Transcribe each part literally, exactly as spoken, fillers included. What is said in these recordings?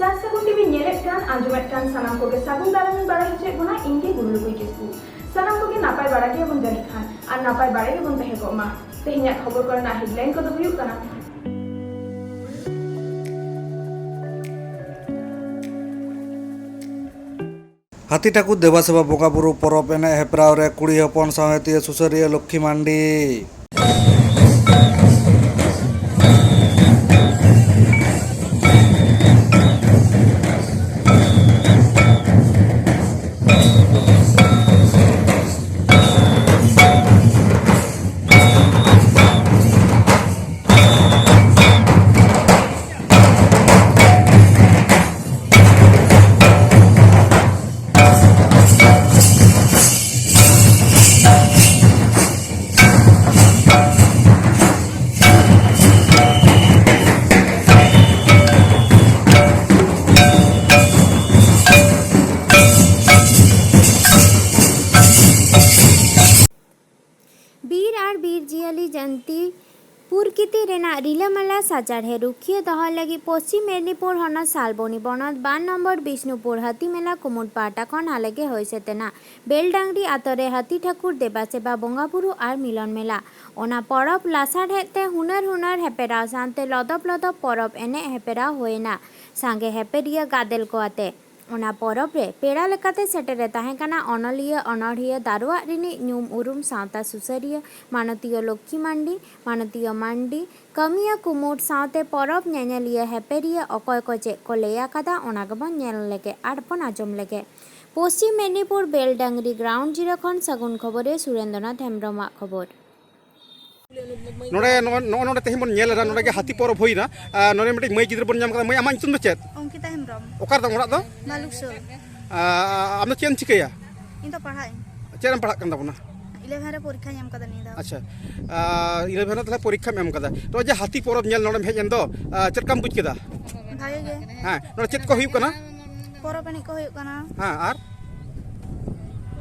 ᱪᱟᱥ ᱥᱟᱹᱜᱩᱱ ᱴᱤᱵᱷᱤ ᱧᱮᱞᱮᱫ ᱠᱟᱱ, ᱟᱸᱡᱚᱢᱮᱫ ᱠᱟᱱ ᱥᱟᱱᱟᱢ ᱠᱚᱜᱮ ᱥᱟᱹᱜᱩᱱ ᱫᱟᱨᱟᱢ ᱤᱧ ᱵᱟᱲᱟᱭ ᱦᱚᱪᱚᱭᱮᱫ ᱵᱚᱱᱟ, ᱤᱧ ᱜᱮ ᱜᱩᱨᱩ ᱞᱩᱠᱩᱭ ᱠᱤᱥᱠᱩ᱾ ᱥᱟᱱᱟᱢ ᱠᱚᱜᱮ ᱱᱟᱯᱟᱭ ᱵᱟᱲᱟ ᱜᱮᱭᱟᱵᱚᱱ ᱡᱟᱹᱱᱤᱡ ᱠᱷᱟᱱ, ᱟᱨ ᱱᱟᱯᱟᱭ ᱵᱟᱲᱟ ᱜᱮᱵᱚᱱ ᱛᱟᱦᱮᱸ ᱠᱚᱜ ᱢᱟ᱾ ᱛᱮᱦᱮᱧᱟᱜ ᱠᱷᱚᱵᱚᱨ ᱠᱚᱨᱮᱱᱟᱜ headline ᱠᱚᱫᱚ ᱦᱩᱭᱩᱜ ᱠᱟᱱᱟ᱾ ᱦᱟᱹᱛᱤ ᱴᱷᱟᱹᱠᱩᱨ ᱫᱮᱵᱟ ᱥᱮᱵᱟ ᱵᱚᱸᱜᱟ ᱵᱩᱨᱩ ᱯᱚᱨᱚᱵᱽ ᱮᱱᱮᱡ ᱦᱮᱯᱨᱟᱣ ᱨᱮ ᱠᱩᱲᱤ ᱦᱚᱯᱚᱱ ᱥᱟᱶᱦᱮᱫᱤᱭᱟᱹ ᱥᱩᱥᱟᱹᱨᱤᱭᱟᱹ ᱞᱚᱠᱠᱷᱤ ᱢᱟᱱᱰᱤ᱾ ᱵᱤᱨ ᱟᱨ ᱵᱤᱨ ᱡᱤᱭᱟᱹᱞᱤ ᱡᱟᱹᱱᱛᱤ ᱯᱩᱨᱠᱤᱛᱤ ᱨᱮᱱᱟᱜ ᱨᱤᱞᱟᱹᱢᱟᱞᱟ ᱥᱟᱪᱟᱨᱦᱮ ᱨᱩᱠᱷᱤᱭᱟᱹ ᱫᱚᱦᱚᱭ ᱞᱟᱹᱜᱤᱫ ᱯᱚᱥᱪᱤᱢ ᱢᱮᱫᱽᱱᱤᱯᱩᱨ ᱦᱚᱱᱚᱛ ᱥᱟᱞᱵᱚᱱᱤ ᱵᱚᱱᱚᱛ ᱵᱟᱨ ᱱᱚᱢᱵᱚᱨ ᱵᱤᱥᱱᱩᱯᱩᱨ ᱦᱟᱹᱛᱤᱢᱮᱞᱟ ᱠᱩᱢᱩᱴ ᱯᱟᱦᱴᱟ ᱠᱷᱚᱱ ᱦᱟᱞᱮᱜᱮ ᱦᱩᱭ ᱥᱟᱹᱛ ᱮᱱᱟ ᱵᱮᱞᱰᱟᱝᱨᱤ ᱟᱛᱳ ᱨᱮ ᱦᱟᱹᱛᱤ ᱴᱷᱟᱹᱠᱩᱨ ᱫᱮᱵᱟ ᱥᱮᱵᱟ ᱵᱚᱸᱜᱟ ᱵᱩᱨᱩ ᱟᱨ ᱢᱤᱞᱚᱱ ᱢᱮᱞᱟ᱾ ᱚᱱᱟ ᱯᱚᱨᱚᱵᱽ ᱞᱟᱥᱟᱲᱦᱮᱫ ᱛᱮ ᱦᱩᱱᱟᱹᱨ ᱦᱩᱱᱟᱹᱨ ᱦᱮᱯᱮᱨᱟᱣ ᱥᱟᱶᱛᱮ ᱞᱚᱫᱚᱵ ᱞᱚᱫᱚᱵ ᱯᱚᱨᱚᱵᱽ ᱮᱱᱮᱡ ᱦᱮᱯᱮᱨᱟᱣ ᱦᱩᱭ ᱮᱱᱟ᱾ ᱥᱟᱸᱜᱮ ᱦᱮᱯᱮᱨᱤᱭᱟᱹ ᱜᱟᱫᱮᱞ ᱠᱚ ᱟᱛᱮ᱾ ᱚᱱᱟ ᱯᱚᱨᱚᱵᱽ ᱨᱮ ᱯᱮᱲᱟ ᱞᱮᱠᱟᱛᱮ ᱥᱮᱴᱮᱨᱮ ᱛᱟᱦᱮᱸ ᱠᱟᱱᱟ ᱚᱱᱚᱞᱤᱭᱟᱹ, ᱚᱱᱚᱲᱦᱤᱭᱟᱹ, ᱫᱟᱨᱣᱟᱜ ᱨᱤᱱᱤᱡ ᱧᱩᱢ ᱩᱨᱩᱢ ᱥᱟᱶᱛᱟ ᱥᱩᱥᱟᱹᱨᱤᱭᱟᱹ ᱢᱟᱱᱚᱛᱤᱭᱟᱹ ᱞᱚᱠᱠᱷᱤ ᱢᱟᱱᱰᱤ, ᱢᱟᱱᱚᱛᱤᱭᱟᱹ ᱢᱟᱱᱰᱤ, ᱠᱟᱹᱢᱤᱭᱟᱹ ᱠᱩᱢᱩᱴ ᱥᱟᱶᱛᱮ ᱯᱚᱨᱚᱵᱽ ᱧᱮᱧᱮᱞᱤᱭᱟᱹ ᱦᱮᱯᱮᱨᱤᱭᱟᱹ ᱚᱠᱚᱭ ᱠᱚ ᱪᱮᱫ ᱠᱚ ᱞᱟᱹᱭ ᱟᱠᱟᱫᱟ, ᱚᱱᱟ ᱜᱮᱵᱚᱱ ᱧᱮᱞ ᱞᱮᱜᱮ ᱟᱨ ᱵᱚᱱ ᱟᱸᱡᱚᱢ ᱞᱮᱜᱮ᱾ ᱯᱚᱥᱪᱤᱢ ᱢᱮᱫᱽᱱᱤᱯᱩᱨ ᱵᱮᱞᱰᱟᱝᱨᱤ ground zero ᱠᱷᱚᱱ ᱥᱟᱹᱜᱩᱱ ᱠᱷᱚᱵᱚᱨᱤᱭᱟᱹ ᱥᱩᱨᱮᱱᱫᱨᱚᱱᱟᱛᱷ ᱦᱮᱢᱵᱨᱚᱢᱟᱜ ᱠᱷᱚᱵᱚᱨ᱾ ᱱᱚᱰᱮ ᱱᱚᱜᱼᱚᱭ, ᱱᱚᱜᱼᱚ ᱱᱚᱰᱮ ᱛᱮᱦᱮᱧ ᱵᱚᱱ ᱧᱮᱞ ᱮᱫᱟ, ᱱᱚᱰᱮ ᱜᱮ ᱦᱟᱹᱛᱤ ᱯᱚᱨᱚᱵᱽ ᱦᱩᱭᱱᱟ᱾ ᱟᱨ ᱱᱚᱰᱮ ᱢᱤᱫᱴᱤᱡ ᱢᱟᱹᱭ ᱜᱤᱫᱽᱨᱟᱹ ᱵᱚᱱ ᱧᱟᱢ ᱠᱟᱫᱟ᱾ ᱢᱟᱹᱭ, ᱟᱢᱟᱜ ᱧᱩᱛᱩᱢ ᱫᱚ ᱪᱮᱫ? ᱚᱝᱠᱤᱛᱟ ᱦᱮᱢᱵᱨᱚᱢ᱾ ᱚᱠᱟ ᱨᱮᱛᱟᱢ ᱚᱲᱟᱜ ᱫᱚ? ᱢᱟᱞᱩᱠᱥᱳᱞ᱾ ᱟᱨ ᱟᱢ ᱫᱚ ᱪᱮᱫ ᱮᱢ ᱪᱤᱠᱟᱹᱭᱟ? ᱤᱧ ᱫᱚ ᱯᱟᱲᱦᱟᱜ ᱟᱹᱧ᱾ ᱪᱮᱫ ᱮᱢ ᱯᱟᱲᱦᱟᱜ ᱠᱟᱱ ᱛᱟᱵᱚᱱᱟ? eleven ᱨᱮ ᱯᱚᱨᱤᱠᱠᱷᱟᱧ ᱮᱢ ᱠᱟᱫᱟ ᱱᱤᱭᱟᱹ ᱫᱷᱟᱣ᱾ ᱟᱪᱪᱷᱟ, ᱟᱨ eleven ᱨᱮ ᱛᱟᱦᱞᱮ ᱯᱚᱨᱤᱠᱠᱷᱟᱢ ᱮᱢ ᱠᱟᱫᱟ᱾ ᱛᱚ, ᱡᱮ ᱦᱟᱹᱛᱤ ᱯᱚᱨᱚᱵᱽ ᱧᱮᱞ ᱱᱚᱰᱮᱢ ᱦᱮᱡ ᱮᱱ ᱫᱚ, ᱟᱨ ᱪᱮᱫ ᱞᱮᱠᱟᱢ ᱵᱩᱡᱽ ᱠᱮᱫᱟ? ᱵᱷᱟᱜᱮ ᱜᱮ᱾ ᱦᱮᱸ, ᱱᱚᱰᱮ ᱪᱮᱫ ᱠᱚ ᱦᱩᱭᱩᱜ ᱠᱟᱱᱟ? ᱯᱚᱨᱚᱵᱽ ᱮᱱᱮᱡ ᱠᱚ ᱦᱩᱭᱩᱜ ᱠᱟᱱᱟ᱾ ᱦᱮᱸ, ᱟᱨ?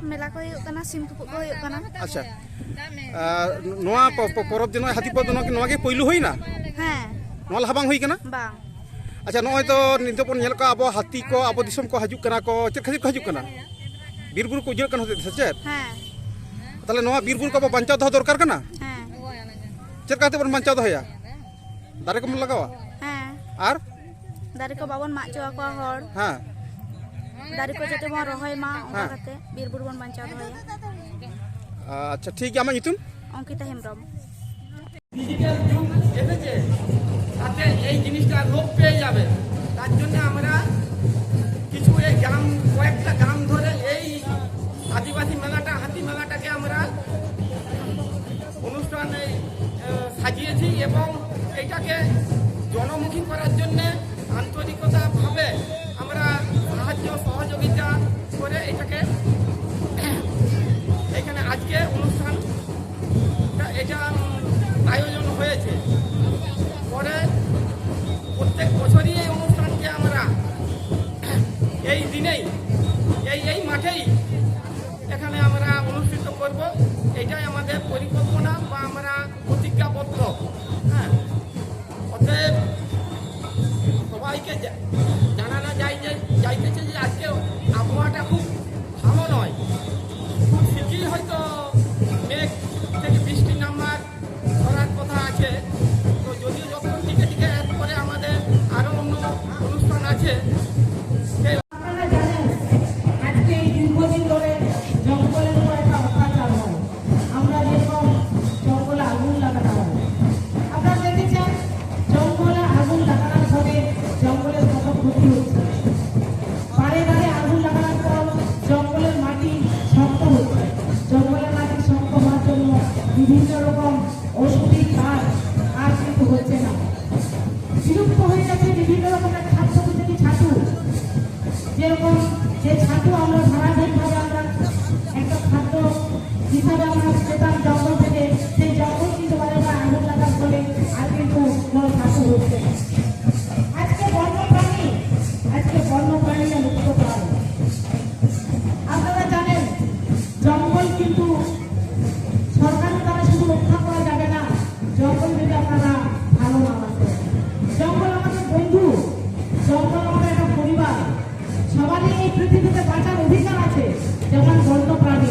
ᱢᱮᱞᱟ ᱠᱚ ᱦᱩᱭᱩᱜ ᱠᱟᱱᱟ, ᱥᱤᱢ ᱛᱩᱯᱩᱜ ᱠᱚ ᱦᱩᱭᱩᱜ ᱠᱟᱱᱟ᱾ ᱟᱪᱪᱷᱟ, ᱟᱨ ᱱᱚᱣᱟ ᱯᱚ-, ᱯᱚ-, ᱯᱚᱨᱚᱵᱽ ᱡᱮ ᱱᱚᱣᱟ ᱦᱟᱹᱛᱤ ᱯᱚᱨᱚᱵᱽ ᱫᱚ ᱱᱚᱣᱟ ᱜᱮ, ᱱᱚᱣᱟ ᱜᱮ ᱯᱳᱭᱞᱳ ᱦᱩᱭᱱᱟ? ᱦᱮᱸ᱾ ᱱᱚᱣᱟ ᱞᱟᱦᱟ ᱵᱟᱝ ᱦᱩᱭ ᱠᱟᱱᱟ? ᱵᱟᱝ᱾ ᱟᱪᱪᱷᱟ, ᱱᱚᱜᱼᱚᱭ ᱛᱚ ᱱᱤᱛᱚᱜ ᱵᱚᱱ ᱧᱮᱞ ᱠᱟᱜᱼᱟ, ᱟᱵᱚ ᱦᱟᱹᱛᱤ ᱠᱚ ᱟᱵᱚ ᱫᱤᱥᱚᱢ ᱠᱚ ᱦᱤᱡᱩᱜ ᱠᱟᱱᱟ ᱠᱚ, ᱪᱮᱫ ᱠᱷᱟᱹᱛᱤᱨ ᱠᱚ ᱦᱤᱡᱩᱜ ᱠᱟᱱᱟ? ᱵᱤᱨ ᱵᱩᱨᱩ ᱠᱚ ᱩᱡᱟᱹᱲ ᱠᱟᱱ ᱦᱚᱛᱮᱡ ᱛᱮ ᱥᱮ ᱪᱮᱫ? ᱦᱮᱸ᱾ ᱛᱟᱦᱚᱞᱮ ᱱᱚᱣᱟ ᱵᱤᱨ ᱵᱩᱨᱩ ᱠᱚ ᱟᱵᱚ ᱵᱟᱧᱪᱟᱣ ᱫᱚᱦᱚ ᱫᱚᱨᱠᱟᱨ ᱠᱟᱱᱟ᱾ ᱦᱮᱸ᱾ ᱪᱮᱫ ᱞᱮᱠᱟ ᱠᱟᱛᱮ ᱵᱚᱱ ᱵᱟᱧᱪᱟᱣ ᱫᱚᱦᱚᱭᱟ? ᱫᱟᱨᱮ ᱠᱚᱵᱚᱱ ᱞᱟᱜᱟᱣᱟ᱾ ᱦᱮᱸ᱾ ᱟᱨ ᱫᱟᱨᱮ ᱠᱚ ᱵᱟᱵᱚᱱ ᱢᱟᱜ ᱦᱚᱪᱚ ᱟᱠᱚᱣᱟ ᱦᱚᱲ᱾ ᱦᱮᱸ᱾ ᱫᱟᱨᱮ ᱠᱚ ᱡᱟᱛᱮ ᱵᱚᱱ ᱨᱚᱦᱚᱭ ᱢᱟ, ᱚᱱᱠᱟ ᱦᱮᱸ᱾ ᱠᱟᱛᱮ ᱵᱤᱨ ᱵᱩᱨᱩ ᱵᱚᱱ ᱵᱟᱧᱪᱟᱣ ᱫᱚᱦᱚᱭᱟ᱾ ᱟᱪᱪᱷᱟ, ᱴᱷᱤᱠ ᱜᱮᱭᱟ, ᱟᱢᱟᱜ ᱧᱩᱛᱩᱢ? ᱚᱝᱠᱤᱛᱟ ᱦᱮᱢᱵᱨᱚᱢ᱾ ডিজিটাল যুগ এসেছে, তাতে এই জিনিসটা লোপ পেয়ে যাবে। তার জন্য আমরা কিছু এই গ্রাম, কয়েকটা গ্রাম ধরে এই আদিবাসী মেলাটা, হাতি মেলাটাকে আমরা অনুষ্ঠানে আহ, সাজিয়েছি এবং এটাকে জনমুখী করার জন্য আন্তরিকতাভাবে আমরা সাহায্য সহযোগিতা করে এটাকে এখানে আজকে অনুষ্ঠান এটা উম, আয়োজন হয়েছে। পরে প্রত্যেক বছরই এই অনুষ্ঠানকে আমরা এই দিনেই এই এই মাঠেই এখানে আমরা অনুষ্ঠিত করব। এটাই আমাদের পরিকল্পনা বা আমরা প্রতিজ্ঞাবদ্ধ। হ্যাঁ, অতএব সবাইকে জা- জানানো যায় যে, যাইতেছে যে আজকে আবহাওয়াটা খুব ভালো নয়, খুব শীঘ্রই হয়তো মেঘ থেকে বৃষ্টি নামার ধরার কথা আছে। তো যদিও যখন টিকে টিকে এরপরে আমাদের আরও অন্য অনুষ্ঠান আছে, সেই আপনারা জানেন, আজকে এই দীর্ঘদিন ধরে জঙ্গলের উপর একটা অত্যাচার হয়। আমরা যেরকম জঙ্গলে আগুন লাগাতে হয়, আপনারা দেখেছেন, জঙ্গলে আগুন লাগানোর ফলে জঙ্গলের কত ক্ষতি হচ্ছে। বারে বারে আগুন লাগানোর পর জঙ্গলের মাটি শক্ত হচ্ছে। জঙ্গলের মাটি শক্ত হওয়ার জন্য বিভিন্ন রকম ঔষধি গাছ আর কিন্তু হচ্ছে না, বিলুপ্ত হয়ে যাচ্ছে বিভিন্ন রকমের খাদ্য উপযোগী ছাতু। যেরকম যে ছাতু আমরা ধারাবাহিকভাবে আমরা একটা খাদ্য হিসাবে আমরা পেতাম জঙ্গল থেকে, সেই জঙ্গল কিন্তু বারে বারে আগুন লাগার ফলে আর কিন্তু কোনো ছাতু হচ্ছে না। আজকে বন্য প্রাণী, আজকে বন্য প্রাণীরা লুপ্ত প্রায়। আপনারা জানেন, জঙ্গল কিন্তু সরকারের দ্বারা শুধু রক্ষা করা যাবে না, জঙ্গল যদি আপনারা ভালো না রাখেন। জঙ্গল আমাদের বন্ধু, জঙ্গল আমাদের একটা পরিবার। সবারই এই পৃথিবীতে বাঁচার অধিকার আছে, যেমন বন্য প্রাণী।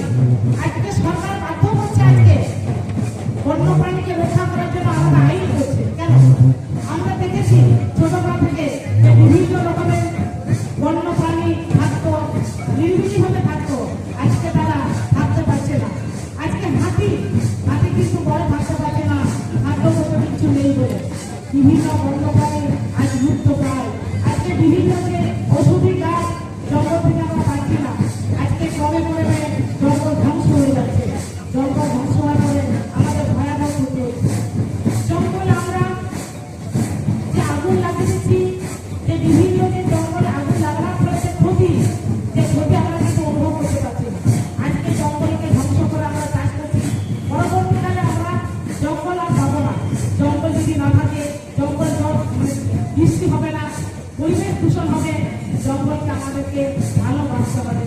আজকে সরকার বাধ্য হচ্ছে আজকে বন্য প্রাণীকে রক্ষা করার জন্য আলাদা আইন করছে। কেন? আমরা দেখেছি ছোটবেলা থেকে যে বিভিন্ন রকমের বন্য প্রাণী থাকতো, নিরিবিলিভাবে থাকতো। আজকে তারা থাকতে পারছে না। আজকে হাতি, হাতি কিন্তু বড় থাকতে পারছে না, খাদ্য মতো কিচ্ছু নেই বলে। বিভিন্ন বন্য প্রাণী আজ লুপ্ত প্রায়। আজকে বিভিন্ন যে ঔষধি গাছ জঙ্গল থেকে আমরা পাচ্ছি না। আজকে ক্রমে ক্রমে জঙ্গল ধ্বংস হয়ে যাচ্ছে। জঙ্গল ধ্বংস হওয়ার পরে আমাদের ভয়াবহ ক্ষতি হচ্ছে। জঙ্গল আমরা যে আগুন লাগিয়ে দিচ্ছি, যে বিভিন্ন যে জঙ্গলে আগুন লাগানোর ফলে যে ক্ষতি, যে ক্ষতি আমরা কিন্তু অনুভব করতে পারছি না। আজকে জঙ্গলকে ধ্বংস করে আমরা চাষ করছি, পরবর্তীকালে আমরা জঙ্গল আর পাবো না। জঙ্গল যদি না থাকে, জঙ্গল জল মানে বৃষ্টি হবে না, পরিবেশ দূষণ হবে, জঙ্গলকে আমাদেরকে ভালো বাঁচতে হবে।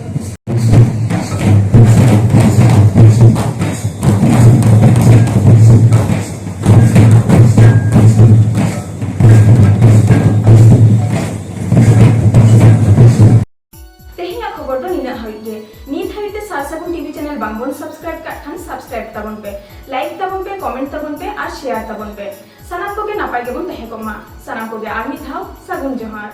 ᱛᱮᱦᱮᱧᱟᱜ ᱠᱷᱚᱵᱚᱨ ᱫᱚ ᱱᱤᱱᱟᱹᱜ ᱦᱟᱹᱵᱤᱡ ᱜᱮ᱾ ᱱᱤᱛ ᱦᱟᱹᱵᱤᱡ ᱛᱮ ᱥᱟᱨ ᱥᱟᱹᱜᱩᱱ ᱴᱤᱵᱷᱤ ᱪᱮᱱᱮᱞ ᱵᱟᱝᱵᱚᱱ ᱥᱟᱵᱥᱠᱨᱟᱭᱤᱵ ᱠᱟᱜ ᱠᱷᱟᱱ ᱥᱟᱵᱥᱠᱨᱟᱭᱤᱵ ᱛᱟᱵᱚᱱ ᱯᱮ, ᱞᱟᱭᱤᱠ ᱛᱟᱵᱚᱱ ᱯᱮ, ᱠᱚᱢᱮᱱᱴ ᱛᱟᱵᱚᱱ ᱯᱮ ᱟᱨ ᱥᱮᱭᱟᱨ ᱛᱟᱵᱚᱱ ᱯᱮ᱾ ᱥᱟᱱᱟᱢ ᱠᱚᱜᱮ ᱟᱨ ᱢᱤᱫ ᱫᱷᱟᱣ ᱥᱟᱹᱜᱩᱱ ᱡᱚᱦᱟᱨ᱾